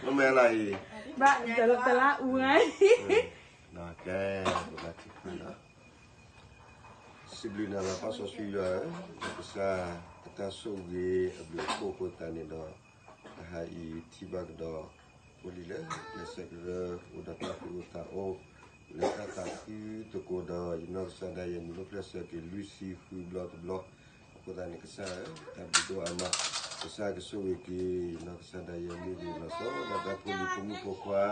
မ့ၢ်လၢအံၤ, ဘၣ်တလါအူအံၤ, ကဲ, ပဘၣ်ထံၣ်လီၤ. စံးဘျုးနၤလီၤပၢ်စီဆှံယွၤဧၢ, ကစၢ်အတၢ်ဆိၣ်ဂ့ၤအဘျုးအဖှိၣ်အဃိသတးန့ၣ်ဒီး, တဟါအံၤထံၣ်ဘၣ်ကဒီး, အိၣ်လံလၢကျဲးစၢးကရၢ အိၣ်ဒီးတၢ်သူၣ်အိၣ်သးအိၣ်, လၢတၢ်သးခုသကိးဒီး ယနီၢ်ကစၢ်ဒၣ်ယဲမ့ၢ်အိၣ်ဖျဲၣ်ဆၢက့ၤလွံၢ်ဆံဃုဘျီတဘျီ, အဃိသတးန့ၣ် ကစၢ်ဧၢ, တၢ်ဘျုးဒိၣ်အါမး, ကစၢ်ကဆိၣ်ဂ့ၤက့ၤ ယနီၢ်ကစၢ်ဒၣ်ယဲမ့ၢ်ဂ့ၤလီၤဆီဒၣ်တၢ်ဖိလံၤဖိမုၣ်ဖိခွါ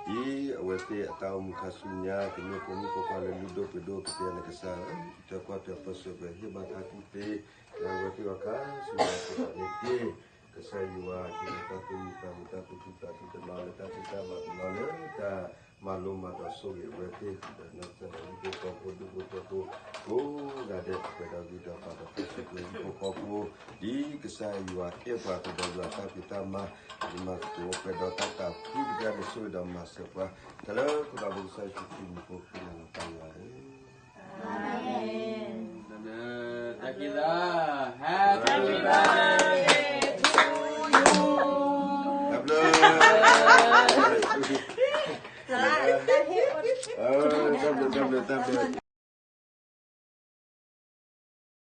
ဒ်အဝဲသ့ၣ်အတၢ်အိၣ်မူခါဆူညါ ကမ့ၢ်ဖိမုၣ်ဖိခွါလၢလုၢ်ဒိၣ်ပှ့ၤဒိၣ်ကသ့န့ၣ် ကစၢ်ဧၢ, တၢ်ကွၢ်တၢ်ပၢဆှၢပှဲၤဟ့ၣ်ဘၣ်တၢ်ကူၣ်သ့ လၢအဝဲသ့ၣ်အီၤခါဆူညါအဃိသတးန့ၣ်တက့ၢ်. ကစၢ်ယွၤက့ၤလၢတၢ်သူၣ်မံသးမုာ် တၢ်သူၣ်ခုသးခုတနီၤ လၢတၢ်ဖံးတၢ်မၤတနီၤ လၢတၢ်မၤလိမၤဒိးဆိၣ်ဂ့ၤအဝဲသ့ၣ် ဒီးနီၢ်ကစၢ်ဒၣ်ဝဲဟံၣ်ဖိဃီဖိဒူၣ်ဖိထၢဖိ ကိးဂၤဒဲး ပှဲၤဒီးဂံၢ်ဒီးဘါဒီးတၢ်ဆိၣ်ဂ့ၤဟံၣ်ဖိဃီဖိ ဒ်ကစၢ်ယွၤအဲၣ်ပှၤကဒီးယွၤတၢ်ဖံးတၢ်မၤ ယမၤသကိးပှဲၤဒီးတၢ်သးခုတက့ၢ်န့ၣ် ဆိၣ်ဂ့ၤဒီးမၤစၢၤပှၤ တၢ်လၢခိၣ်သးဖိကစၢ်ယ့ၣ်ၡူးခရံာ်မံၤဖိဃ့နၤလီၤပၢ်ယွၤဧၢ. တၢ်ခံသၢ